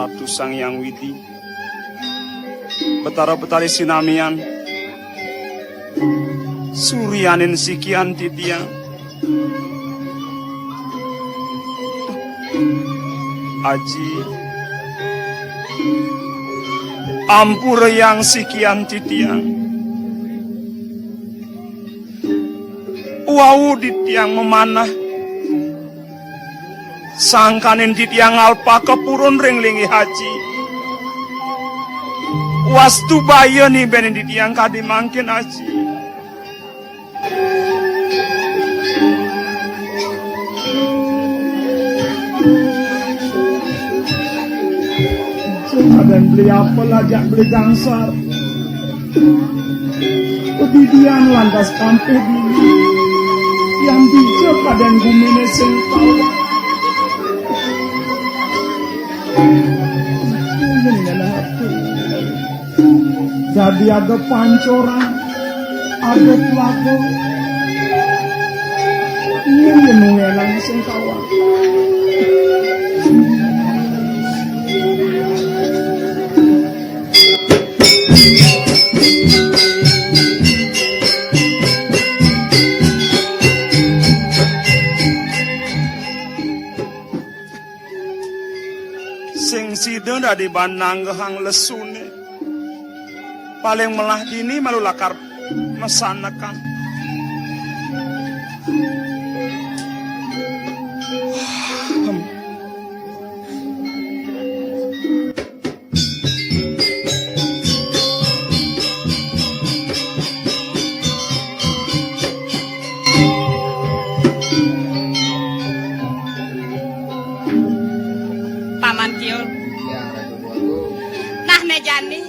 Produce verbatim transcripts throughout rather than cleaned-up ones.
Ratu Sang Hyang Widi, Betara Betari sinamian, suryaning sikian titiang. Aji, ampurayang sikian titiang. Wau titiang mamanah. Sangkaning titiang alpaka purun ring linggih Aji. Wastubaya nibenin titiang kadi mangkin, Aji. Sing adan beli apel ajak beli gangsar. Pedidian lantas kampih dini. Yang dija kadan gumine sing tau. Dadi ada pancoran, ada telaga. Ini nuwelang sing kawan. Sing sida dadi ban nanggehang lesune. Paling melah dini malu lakar masanekan. Paman Kiul. Ya, Ratu Agung. Nah, ne jani.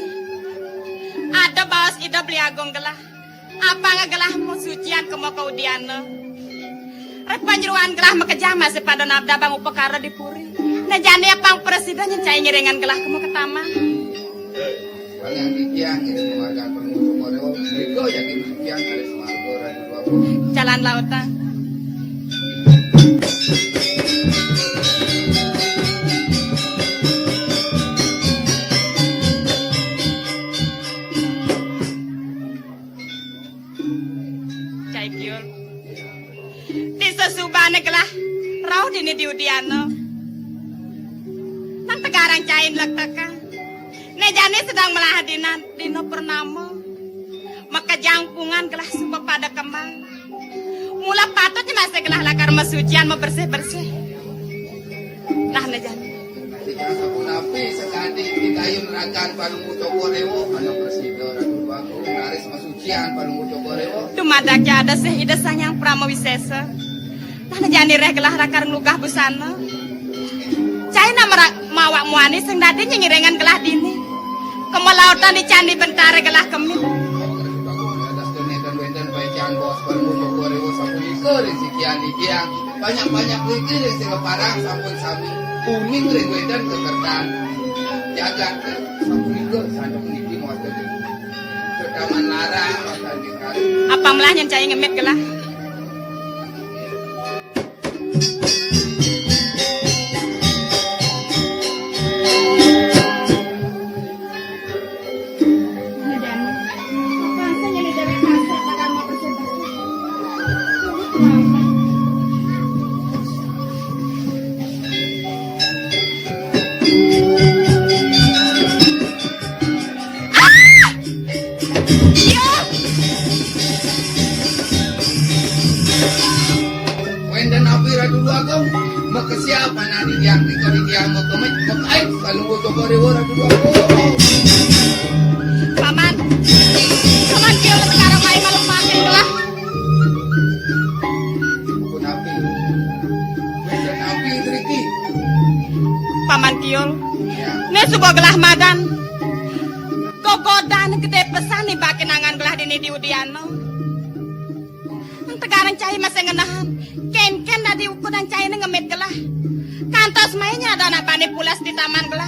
Ada baos Ida Beli Agung gelah. Apanga gelah masucian kema ka udiana. Rep panjeroan gelah makejang masih pada nabdabang upakara di puri. Ne jani apang prasida nyen cai ngiringan gelah kema ka taman. Kalian titiang ngiring keluarga penuh Sukorewo. Riko yakin titiang ada semarga Ratu Agung. Jalan lautan. Cai Kiul. Di sesubane gelah rauh dini di udiana. Nang tegarang cai nlektekang. Ne jani sedang melah dina, dina purnama. Makejang pungan gelah suba pada kembang. Mula patutnya masih gelah lakar masucian, mabersih-bersih. Nah, ne jani. Sapunapi sakadi pidayun ragan Palungguh Cokor Dewa, mana prasida Ratu Agung, raris masucian Palungguh Cokor Dewa. Dumadak ja ada sih Ida Sang Hyang Parama Wisesa. Nah, ne jani reh gelah lakar nglugah busana. Cai na mara-, mawak muani sing dadi ngiringan gelah dini. Kema lautan di Candi Bentara gelah kemi. Atas dene dan wenten paican bos Palungguh Cokor Dewa sapunika ring sikian titiang. Banyak-banyak niki ring sira parang sampun sami uning ring wédan kekertan jagat sapunika santuk niki mawasta ring Taman Larang, wasta ring Taman. Apang melah nyen cai ngemit gelah. Wénten napi Ratu Déwa Agung? Makesiab anak titiang, nika titiang makemit, makaik Palungguh Cokor Déwa Ratu Déwa Agung. Paman, Paman Kiul sekarang main malu pakai gelah. Ampun napi? Wénten napi ngriki? Paman Kiul, ya. Né suba gelah madan. Gogodan gedé pesan nibakin angan gelah dini di udiana. Tegarang cai masih ngenahan. Kénkén dadi ukudan cainé ngemit gelah. Kantos mai nya ada anak bani pulas di taman gelah.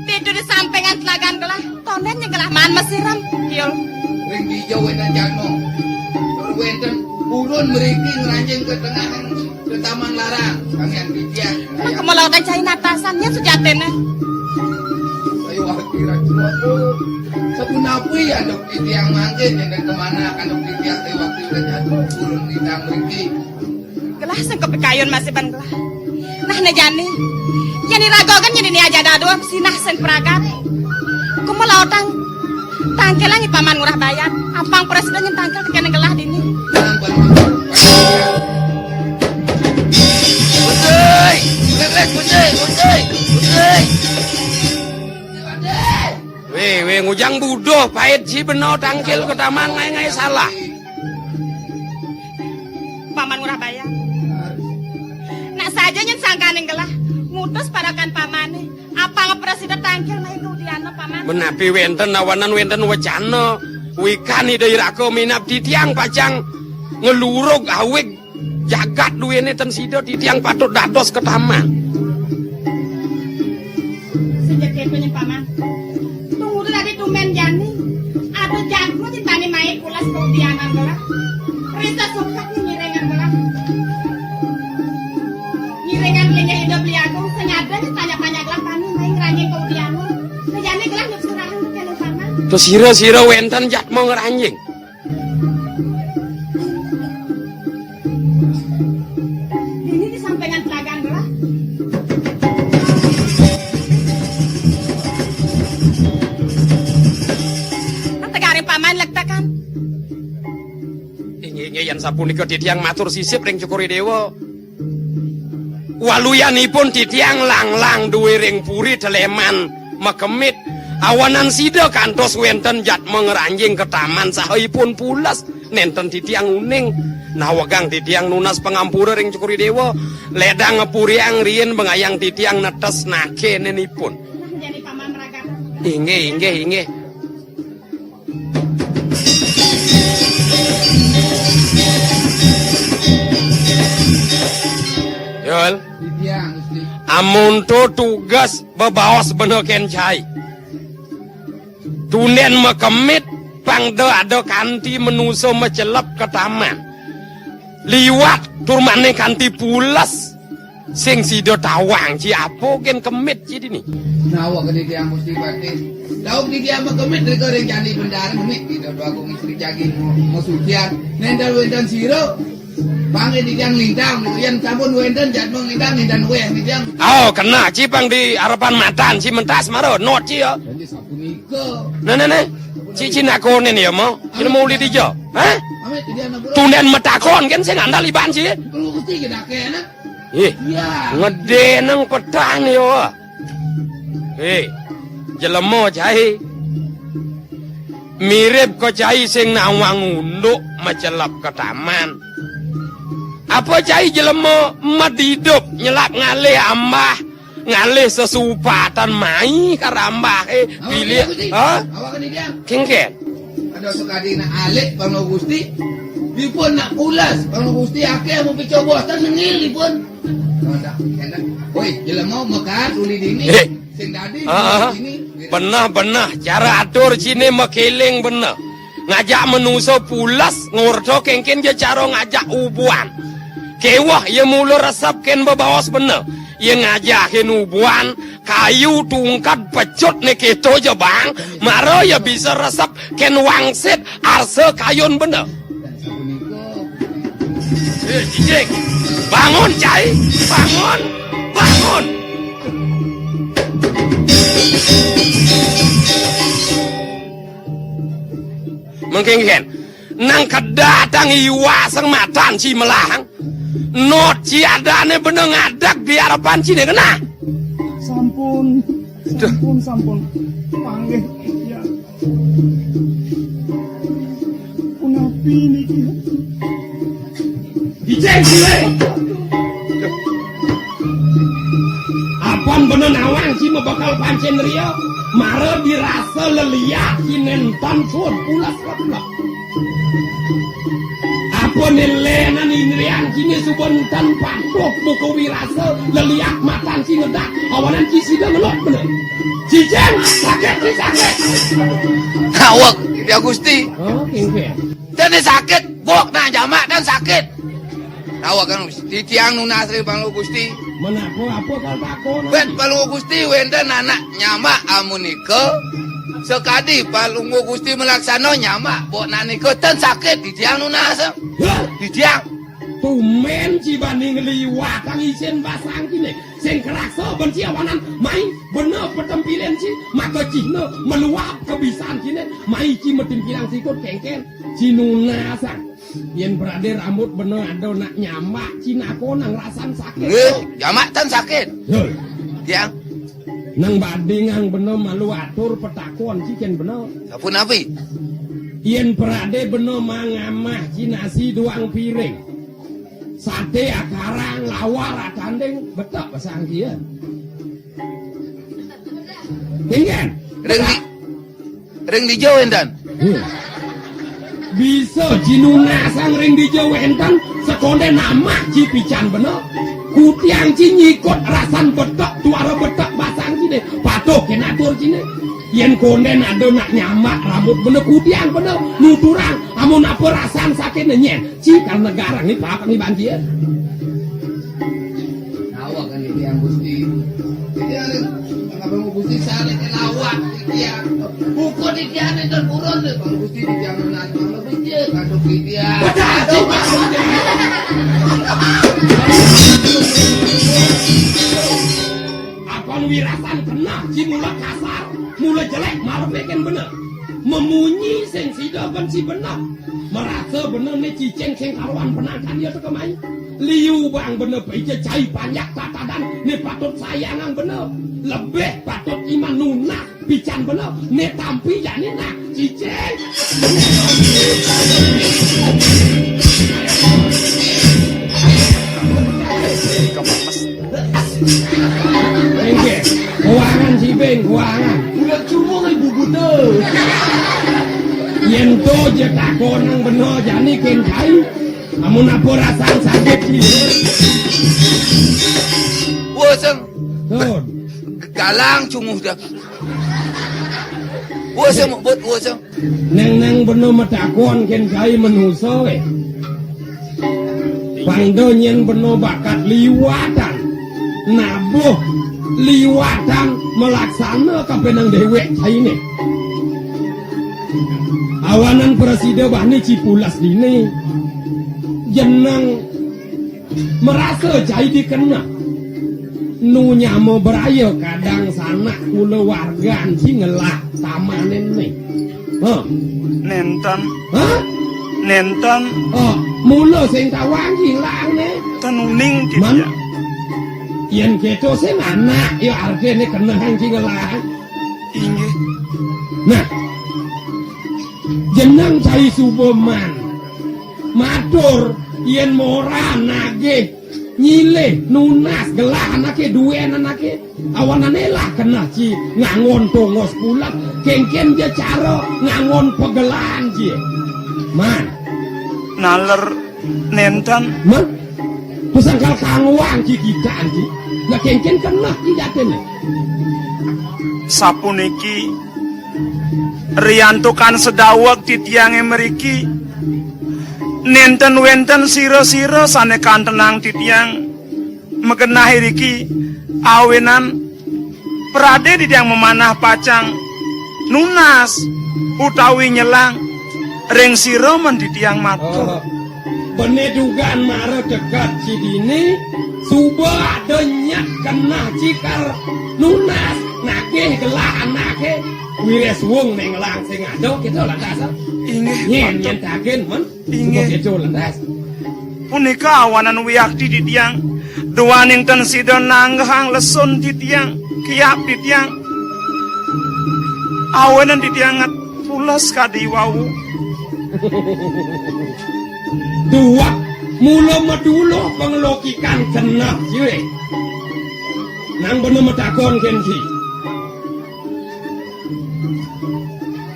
Ditu di sampingan telagan gelah. Tondén nya gelah maan masiram. Kiul. Ring dija wénten jalma. Tur wénten purun mriki ngranjing ka tengahing Taman Larang. Samian bijak. Nang kema lautan cai natasan nya sujatiné. Sapunapi anduk titiang mangkin, enten kemana anduk titiang, eh, waktu udah jatuh turun titiang mriki. Gelah sing kepikayun masih ban gelah. Nah, né jani. Yén iraga gén nyén dini aja dadua sinah sing pragat. Kumelautang tangkilang i Paman Ngurah Bayar. Apang prasida nyén tangkil tekén gelah dini. Putih! Putih! Putih! Putih! Putih! Wé, wé, ngujang buduh, pait ci bena tangkil ka taman ngaé-ngaé salah. Paman Ngurah Bayar. Nak saja nyén sangkaning gelah, ngutus parekan pamané. Apang prasida tangkil main udiana, Paman. Menapi wénten awanan wénten wecana, wikan Ida Iraka minab titiang pacang ngelurug awig jagat duéné ten sida titiang patut dados ka taman. Sejak kéto nyén Paman. Tunggu dadi tumbén jani. Ada jadma nyén tani mai pulas ka udianan gelah. Risa sukat nyén ngiringang gelah. Ngiringang linggih Ida Beli Agung, sing ada nyén tanya-tanya gelah tani mai ngranjing ka udianan. Nah jani gelah nyup serahan kéné Paman. Terus sira-sira wénten jadma ngranjing. Dini di sampingan telagan gelah. Nang tegaring Paman lektekan. Inggih, inggih, yén sapunika titiang matur sisip ring Cokor I Déwa. Waluyanipun titiang langlang dué ring puri teleman makemit. Awanan sida kantos wénten jadma ngranjing ka taman saha ipun pules. Nénten titiang uning. Nawegang titiang nunas pangampura ring Cokor I Déwa. Ledang ngapuriang riin bengayang titiang netes nakénanipun. Inggih, inggih, inggih. Yul. Titiang, Gusti. Amonto tugas bebaos bena kén cai. Tundén makemit pang da ada kanti manusa macelep ka taman. Liwat tur mané kanti pules. Sing sida tawang ci apa gén kemit ci dini. Nawa kene tiang Gusti Patih. Daud di tiang makemit rika ring Candi Bendar kemit kita Agung Istri Cagi mau sucian. Nénten wénten sira. Pangé di tiang lintang, yén sampun wénten jadma lintang nénten wéh di tiang. Oh, kena ci pang di arepan matan ci mentas mara not ci ya. Jadi sapunika. Nah, nah, nah. Ci ci nakonin ya mau. Ci mau uli dija. Hah? Amit di tiang. Tundén matakon kan sing andal iban ci. Perlu Gusti kita kena. Ih, ngedénang petang ya. Hé, jelema cai. Mirip ka cai sing nawang unduk macelep ka taman. Apa cai jelema madidup nyelap ngalih ambah, ngalih sesupatan mai karambahé. Pilih, ha? Kéngkén. Ada sekadina alit Bang Gusti. Dipun nak pulas Bang Gusti akéh mau picobotan nengil dipun. Woi, jelema mekat uli dini. Sing dadi uli dini. Beneh, beneh. Cara atur ciné makéling beneh. Ngajak manusa pulas, ngorta kéngkén ja cara ngajak ubuan. Kéweh ya mula resep kén bebaos beneh. Ya ngajakin ubuan, kayu, tungked, pecut né kéto ja, Bang. Mara ya bisa resep kén wangsit arsa kayun beneh. Eh, Cicing, bangun, cai, bangun, bangun. Mengkéngkén, nang kedatang iwasang matan ci melahang, not ci adané beneh ngadeg di arepan ciné kena. Sampun, sampun, sampun. Panggih, ya. Punapi niki? Ijeng siwe. Apan beneh nawang ci mabakal pancen riya, mara dirasa leliak ci nénten pun pulas keplek. Apa né lénan indrian ciné suba nénten patuh buka wirasa leliak matan ci ngedak awanan ci sida ngelok beneh. Cicing sakit, ci sakit. Awak, Gusti. Oh, kéngkén. Dene sakit, bok nang jamak dan sakit. Awak kan Gusti, titiang nunas ring Palungguh Gusti. Menapa apa kal takon? Bet Palungguh Gusti wénten anak nyamak amunika. Sakadi Palungguh Gusti malaksana nyamak boknak nika ten sakit titiang nunas. Hah? Titiang. Tumén ci bani ngliwatang isin basang kiné. Sing karaksa benci awanan mai bena patempilan ci maka cihna maluap kabisan kiné mai ci matimpilang sikut kéngkén ci nunasang. Yén pradé rambut bena ada nak nyamak ci nakonang rasan sakit. Nggih, nyamak tan sakit. Hé. Tiang. Nang badingang bena malu atur patakon ci kén bena. Sapunapi? Yén pradé bena mangamah ci nasi duang piring. Saté akarang lawar atanding betek basang kia. Tinggal. Ring di Ring dija wénten? Hmm. Bisa ci nunasang ring dija wénten, sekondén amak ci pican bena. Kutiang ci nyikut rasan betek, tuara betek basang ciné. Patuh kén atur ciné. Yén kondén ada nak nyamak rambut bena, kutiang bena nuturang. Amun apa rasan sakit nyén. Ci kal negara ni papak ni banjir. Nawa kan titiang Gusti. Titiang, kenapa mau Gusti saling ngelawak titiang? Buku titiang itu turun deh, Bang Gusti titiang menantang lebih dia, kandung titiang. Betul, Bang Gusti. Apan wirasan keneh, ci mula kasar, mula jelek, marep kén bener. Memunyi sing sida ben ci bener. Marasa bener né cicing sing karuan penangkan ya teka mai. Liu bang bener pija cai panjak tatadan né patut sayangang bener. Lebih patut iman nunah pican bener né tampi jani nak cicing. Inggih, kuangan sibing, kuangan. Udah cuma ibu buta. Yén to ja takonang bena jani kén kai. Amun apa rasan sakit ki. Woseng. Tuh. Galang cunguh dah. Woseng mebut woseng. Neng neng bena matakon kén kai manusa wé. Pangda nyén bena bakat liwatan. Nabuh liwatan malaksana kapenang déwék cainé. Awanan prasida bani ci pulas dini. Jeneng marasa cai dikeneh. Nu nyama braya kadang sanak kulawargan ci ngelah tamané né. Hah? Nénten. Hah? Nénten. Oh, mula sing tawang ci ngelahang né. Ten uning. Man? Titiang. Yén kéto sing anak ya artiné kenehang ci ngelahang. Inggih. Nah, jeneng cai suba man. Matur yén moran nagih nyilih nunas gelah anaké duén anaké. Awanané lah keneh ci nganggon tongos pulet, kénkén ja cara nganggon pagelahan ci. Man. Naler nénten. Man. Tusangkal kangwang ci kitaan ci. Lah kénkén keneh ci jatiné. Sapuniki riantukan sedaweg titiangé mriki nénten wénten sira-sira sané kantenang titiang magenah iriki, awinan pradé titiang mamanah pacang nunas utawi nyelang ring sira men titiang matur. Oh, bené dugan mara tegad ci dini, suba ada nyat keneh ci kal nunas, nagih gelah anaké, wiréh suwung né ngelah sing ada, kéto lantas. Inggih, nyén, patut. Nyén tagen, men. Inggih. Suba kéto lantas. Punika awanan wiakti titiang, duaning ten sida nanggehang lesun titiang, kiap titiang. Awanan titiang nget pules kadi wau. Duak mula maduluh panglokikan keneh ci wé. Nang bena matakon kén ci.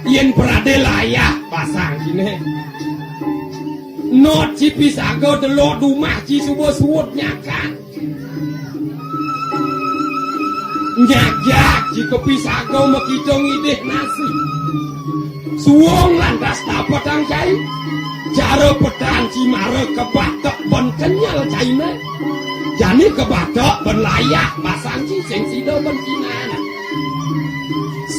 Yén pradé layah basang ciné. Not ci pisaga delo dumah ci suba suud nyakan. Nyajak ci kapisaga makita ngidih nasi. Suwung lantas tapetang cai. Cara petran ci mara kebatek ban kenyel cainé. Jani kebatek ban layah basang ci sing sida ban kinan.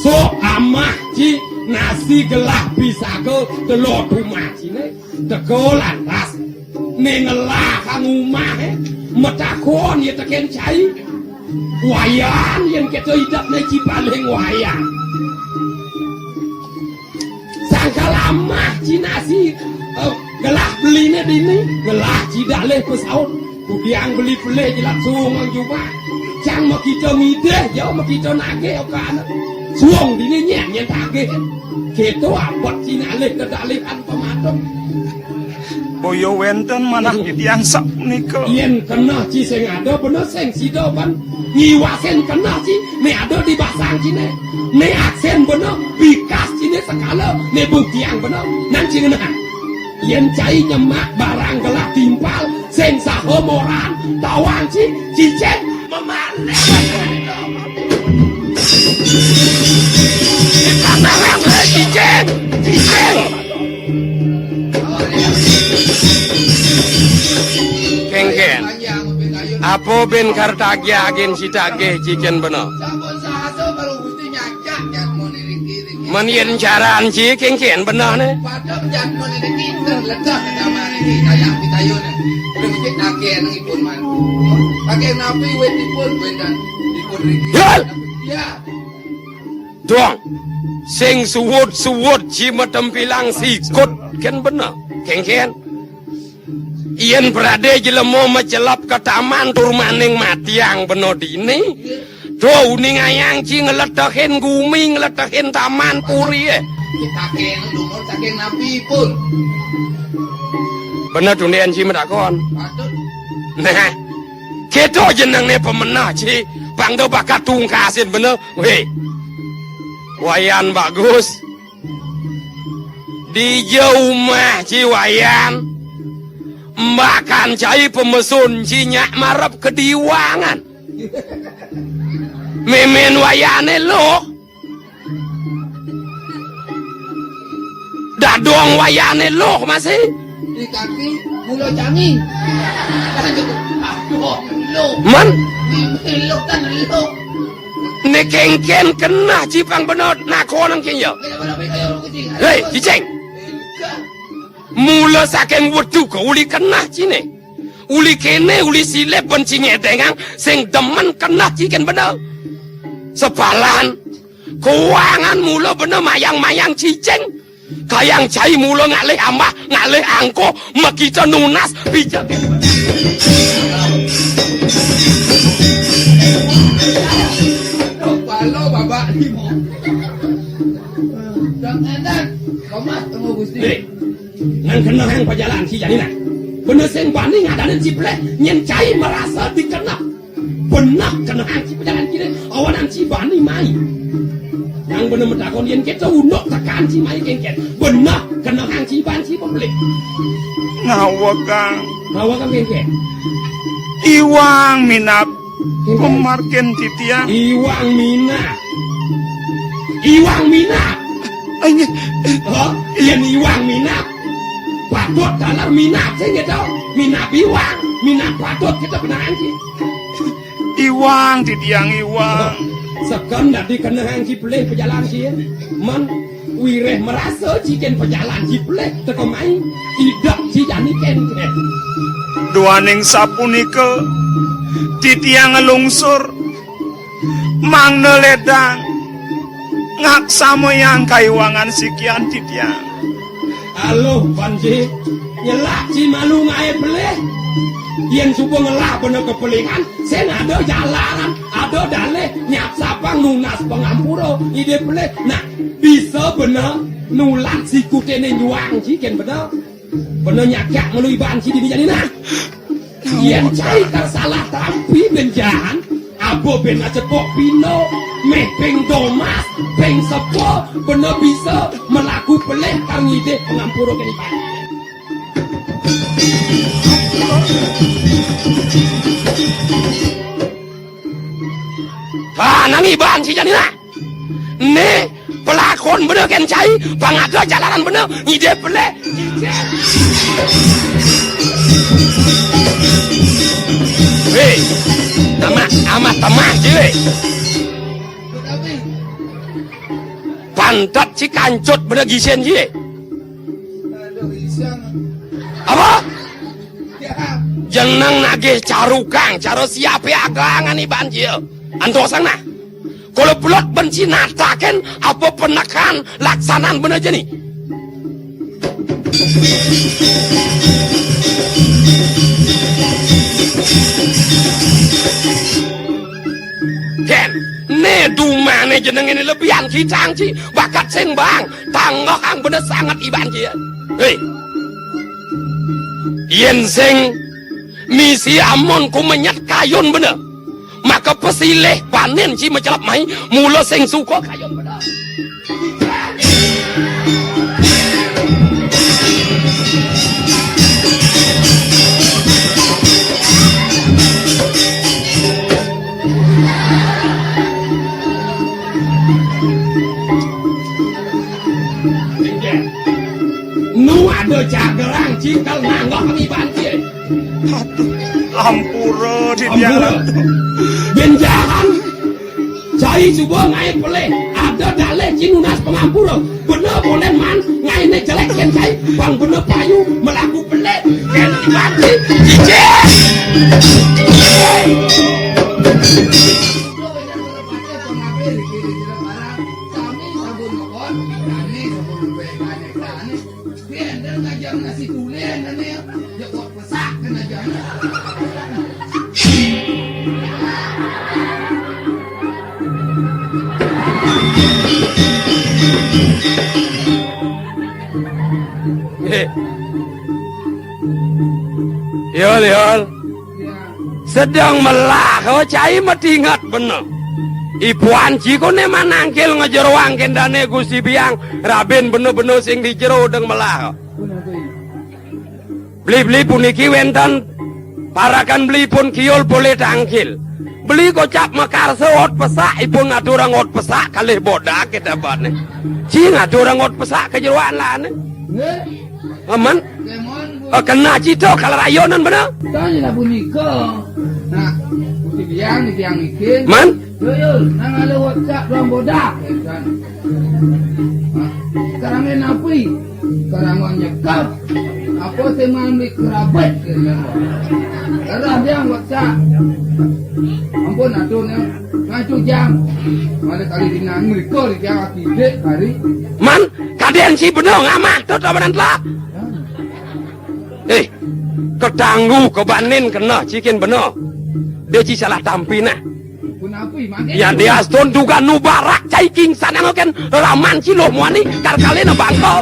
Sok amah ci nasi gelah pisaga telo tumah ciné. Teka lantas. Né ngelah kang umahé, matakon ia tekén cai. Wayan yén kéto idepné ci paling wayan. Sangkal amah ci nasi, eh, gelah beliné dini, gelah ci dalih pesaut. Kudiang beli pelih jelat suung jumah. Cang makita ngidih, jauh makita nagih okana. Suung dini nyén nyén tagih. Kéto abot ci nalih kedalihan pematung. Boya wénten manah titiang sapunika. Yén keneh ci sing ada bena sing sida ban ngiwasin keneh ci né ada di basang ciné. Né aksin bena bikas ciné sekala né buktiang bena nang ci ngenah. Yén cai nyemak barang gelah timpal sing saha moran tawang ci cicing memalih. Cicing, cicing. Kénkén. Apa bin kar tagih agin ci tagih ci kén bena. Sampun sahasa kalau Gusti nyacak jadmane niki, niki. Men yén caran ci kénkén bena né. Padahal jadmane niki ten ledah kedamane niki kaya pitayun. Udah mesti tagih nang ipun man. Tagih napi wit ipun, wit dan ipun niki. Yul! Ya. Dong, sing suwud-suwud ci matempilang sikut kén bena. Kénkén. Yén pradé jelema macelep ka taman tur maning matiang bena dini. To uningayang ci ngletehin gumi, ngletehin taman puri, eh. Saking dumun, saking napi pun. Bena tundian ci matakon. Patut. Nah, kéto jenengné pemenah ci, pang da bakat tungkasin bena. Wéh. Wayan bagus. Dija umah ci Wayan. Mbakan cai pamesun ci nyak marep kediwangan. Mémén Wayané luh. Dadong Wayané luh masih. Di kaki mula jangi. Aduh, aduh, luh. Men? Di luh kan luh. Né kénkén keneh ci pang bena nakonang kén ya. Hei, cicing. Mula saking wedu ka uli keneh ciné. Uli kéné, uli silih ban ci ngedéngang sing demen keneh ci kén bena. Sebalan, kuangan mula bena mayang-mayang cicing. Kayang cai mula ngalih ambah, ngalih angkuh, makita nunas, pijak. Balo babak limo. Dang edan, komat temu Gusti. Hei, nang kenehang pajalan ci jani nah. Bena sing bani ngadanin ci pelih, nyén cai marasa dikeneh. Beneh kenehang ci pajalan ciné, awanan ci bani mai. Nang bena matakon yén kéto unduk tekan ci mai kénkén. Beneh kenehang ci ban ci pembeli. Ngawegang. Ngawegang kénkén. Iwang minab. Kénkén. Pemargin titiang. Iwang minab. Iwang minab. Inggih. Hah? Yén iwang minab. Patut taler minab sing kéto. Minab iwang, minab patut kéto benehang ci. Iwang, titiang iwang. Seken dadi kenehang ci pelih pajalan ci. Men wiréh marasa ci kén pajalan ci pelih teka mai. Idep ci jani kén. Duaning sapunika titiang nglungsur mangda ledang ngaksamayang kaiwangan sikian titiang. Aluh, Panji, nyelak ci malu ngaé pelih. Yén suba ngelah bena kepelingan, sing ada jalaran, ada dalih, nyap sapang nunas pangampura, idih pelih. Nah, bisa bena nulat sikuté né nyuang ci kén bena. Bena nyakak malu iban ci dini jani nah. Yén cai kar salah tampi benjahan, aba bén acepok pino, méh ping domas, ping sepo, bena bisa melaku pelih kar ngidih pangampura kén iban. Ah, nang iban ci jani nah. Né, Pelakon bener kén cai, pang ada jalaran bener, ngidih pelih. Hei, amah, amah temah je. Pantet ci kancut bener gisén je. Apa? Jeneng nagih carukang, cara siapé agangan iban je. Antosang nah. Kala belut ben ci natakin apa penekan laksanan bener jani. Kén, né dumané jeneng né lebihan kitang ci, bakat sing bang, tanggoh ang bener sanget iban ci. Hei. Yén sing misi amun kumenyet kayun bener. Maka pesilih banin ci macelep mai, mula sing suka kayun bener. Nu ada cagerang cingkel nanggoh kami banci. Aduh, ampura, Dinda. Ampura. Ratu. Benjahan. Cai suba ngaé pelih. Ada dalih ci nunas pangampura. Bener boleh man ngaé né jelék kén cai. Bang bener payu melaku pelih. Kén banci. Cicing. Sami sabun ngebon, sami sabun ngebon, sami. Yen dén ngajam nasi tulen, ane, ya kok pesak kena jam. Yol, yol. Sedeng melah, oh, cai matinget bener. Ipuan ciko né manangkil ngejeroang kendane Gusti Biang, rabin bener-bener sing di jero deng melah. Beli-beli puniki wenten parakan beli pun kiul polih tangkil. Beli kocap makarsa ot pesak, ipun ngaturang ot pesak kalih bodak kita bane. Ci ngaturang ot pesak kejeroan lane. Aman? Kemon, Bu. Eh, kena cito kalau rayonan bener. Tanya lah punika. Nah, Gusti Biang, Biang ikin. Man? Yo, yo, nang ada WhatsApp doang bodak, ya kan? Nah, sekarang ini napi? Sekarang mau nyekap. Apa sih mau beli kerabat, ya kan? Darah dia WhatsApp. Ampun, atur, ya. Ngacu jam. Mana kali dinang mereka di jam akidik hari. Man, kadén ci bener ngamah, to, to, bener telah. Eh, ketanggu kebanin kena cikin bener. Dia ci salah tampi nah. Punapi, makin. Ya, dia astun juga nubarak cai kingsan anu ken raman ci loh muani kar kalina bangko.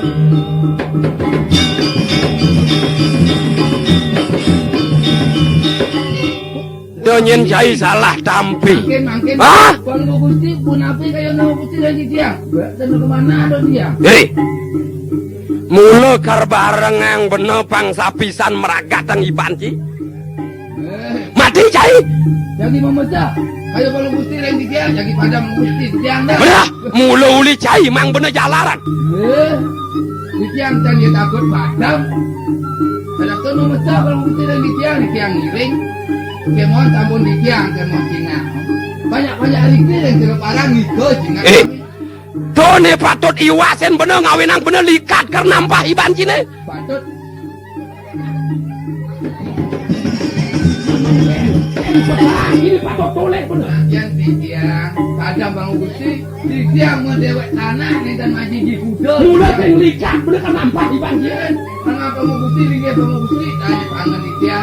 Donyen cai salah tampi. Mangkin, mangkin. Hah? Bang Gusti, punapi kaya nama Gusti dan Didiang? Mbak, dan kemana ada dia? Hei. Mula kar barengang bener pang sapisan meragatang iban ci. Eh. Mati cai. Jadi memecah. Kaya Bang Gusti dan Didiang, jadi pada Gusti Didiang dah. Bener. Mula uli cai mang bener jalaran. Eh. Didiang dan dia takut padam. Kadang tu memecah Bang Gusti dan Didiang, Didiang ngiring. Kemon sampun dikiang, kemon Cina. Banyak-banyak riki yang kena parang nika Cina. Eh, to né patut iwasin bener ngawinang bener likat kar nampah iban Cina. Patut. Ini patut toleh bener. Yang tiga, kadang Bang Gusti, tiga mau dewek tanah nih dan majiji kuda. Mula sing likat bener kar nampah iban Cina. Mangapa Gusti linggih Bang Gusti? Tanya pangan dia.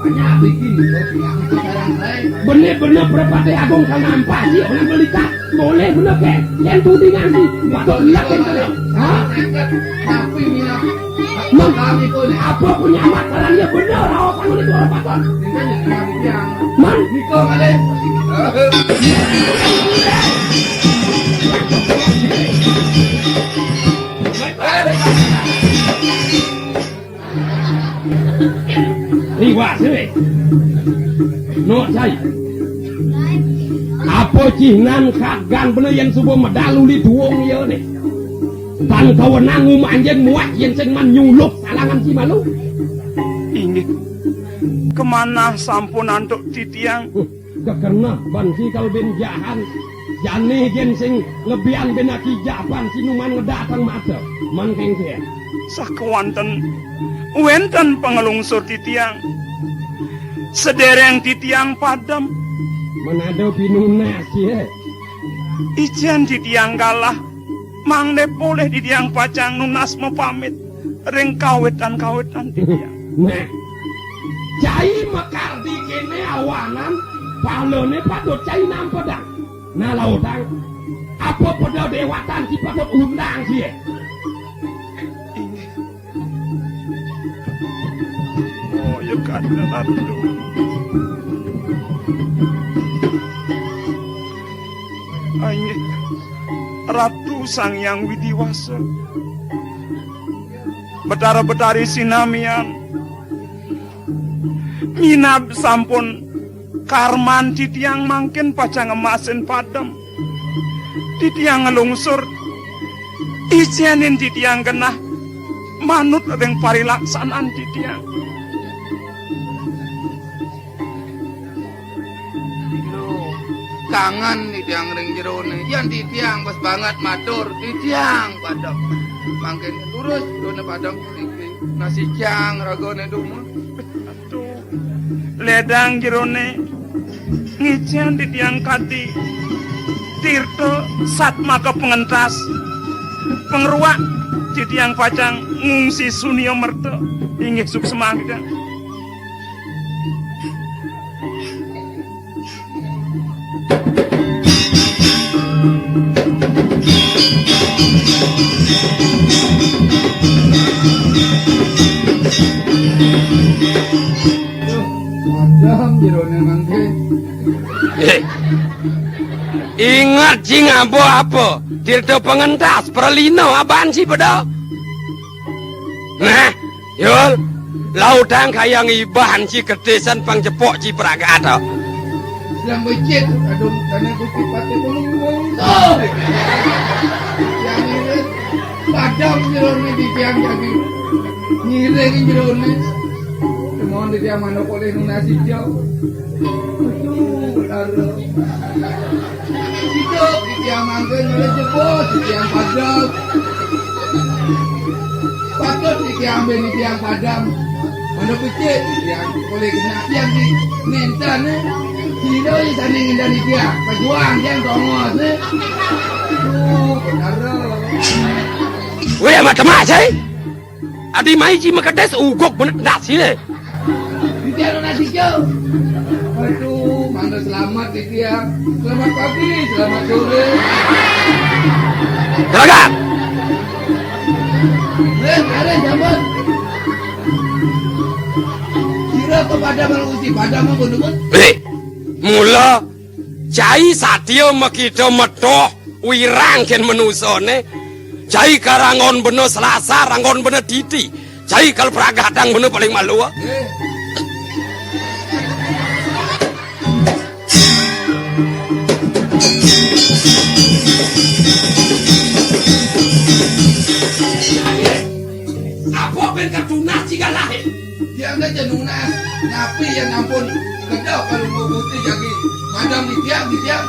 Banyak bikin. Kau bilang itu sekarang saya. Bener-bener prapati agung kar nampah ji, orang belikat. Boleh bener ke? Yang tudingan ji. Patut lihat yang kena. Hah? Tapi minat. Mang, kami pun. Apa punya amat, karena dia bener. Awak panggil itu orang patut. Tinggal jadi kami yang. Man. Niko malih. Liwat sini. No, cai. Apa cinan kagan bener yen suba medal uli duwung iyane? Tan kawenang ngumanjing muat yen sing man nyuluk salangan ci malu. Inggih. Kemanah sampun antuk titiang. Huh, kekenah ban ci kal bin jahan. Jani yen sing ngebian bin aki jaban ci numan ngedatang mata. Man kengke. Sakewanten wenten panglungsur titiang. Sedereng titiang padem. Menado pinunas, ya. Ijen titiang galah, mangde polih titiang pacang nunas mapamit ring kawetan-kawetan titiang. Nah, cai makardi kene awanan, palane patut cai nampedang. Nah, lautang, apa pada dewatan ci patut undang sih? Oh, ya kan, Ratu. Inggih, Ratu Sang Hyang Widi Wasa. Betara-betari sinamian. Minab sampun karman titiang mangkin pacang ngemasin padem. Titiang nglungsur ijenin titiang genah manut ring parilaksanan titiang. Lho, kangen titiang ring jerone. Yan titiang pas banget matur, titiang padem. Mangkin terus done padem niki. Nasi cang ragane dumun. Tuh, ledang jerone. Ngicen titiang kadi tirta satmaka pengentas. Pengruak titiang pacang ngungsi sunia merta. Inggih suksma titiang. Padem jerone mangke. Eh. Ingat, cing, apa-apa? Tirta pengentas, pralina, aban ci peda. Nah, Yul, lautang kayang iban ci ketisan pang cepok ci pragat, to. Sedang becik, aduh, karena Gusti Patih Gunung Wongso. Yang ini, padem jerone di tiang jagi. Ngiring jerone. Mohon di tiang manuk oleh nasi jauh. Aduh, betara. Hidup di tiang mangke nyoleh jebos di tiang padem. Patut di tiang ben di tiang padem. Mana becik di tiang oleh kena tiang di nenten, eh. Sira di sana ngendan di tiang. Pejuang tiang tongos, eh. Aduh, betara. Weh, amat temas, eh. Adi mai ci makedes uguk bener nasi, eh. Titiang nunas ijo. Aduh, mangga selamat, Titiang. Selamat pagi, selamat sore. Gelagat. Ren, ren, sambut. Sira kepada manusi, pada mau menunggu. Eh, mula cai satia makita metoh wirang ken manusane. Cai karanggon bena selasar, anggon bena titi. Cai kal pragatang bena paling malu. Apa ben katunas cigalahe? Tiang aja nunas, napi yang ampun kedok kalau mau putih jagi. Madam di tiang, di tiang.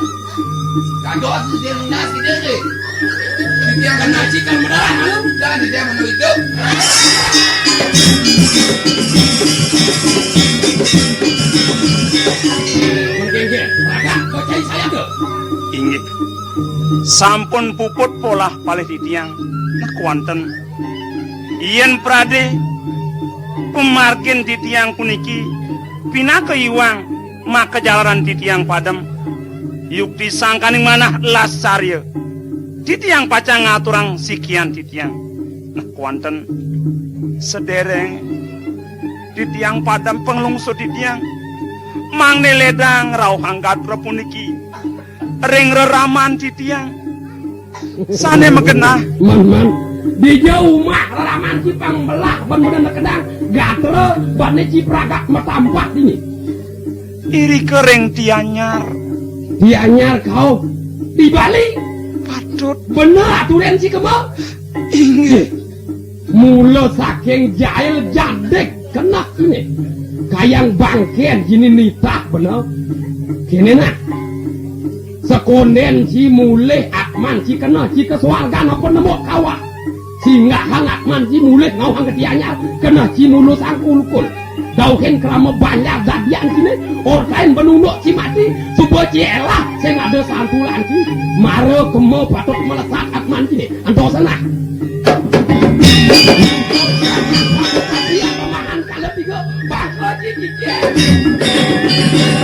Kadot dia nunas dia je. Dia kena cikal mendarah malu. Dan dia mau hidup. Mungkin dia raga kocai saya tu. Inggih. Sampun puput polah palih titiang. Nak wanten. Yen prade pamargin titiang puniki pinaka iwang makajalaran titiang padem, yukti sangkaning manah lasarya. Titiang pacang ngaturang sikian titiang. Nah, kuanten sedereng titiang padem panglungsur titiang, mangda ledang rauhang gatra puniki ring reraman titiang. Sane magenah. Man, man. Dija umah reraman ci pang belah ban bedan kedang gatra bane ci pragat matampak dini. Irika ring Tianyar. Dianyar kau di Bali. Patut. Bener aturan si kema. Inggih. Mula saking jail jadik keneh kene. Kayang bangken jini nitah bener. Kene nah. Sekonden si mulih atman si keneh si ke swargan apa nemu kawah. Singgahang atman si mulih ngauhang ke Dianyar keneh si nulusang kulkul. Dauhin krama banjar dadian sine, ortain benunuk si mati, suba ci elah sing ada santulan si, mara kema patut melesat atman sine. Antos nah. Pemahan kala tiga, bangsa ci cicing.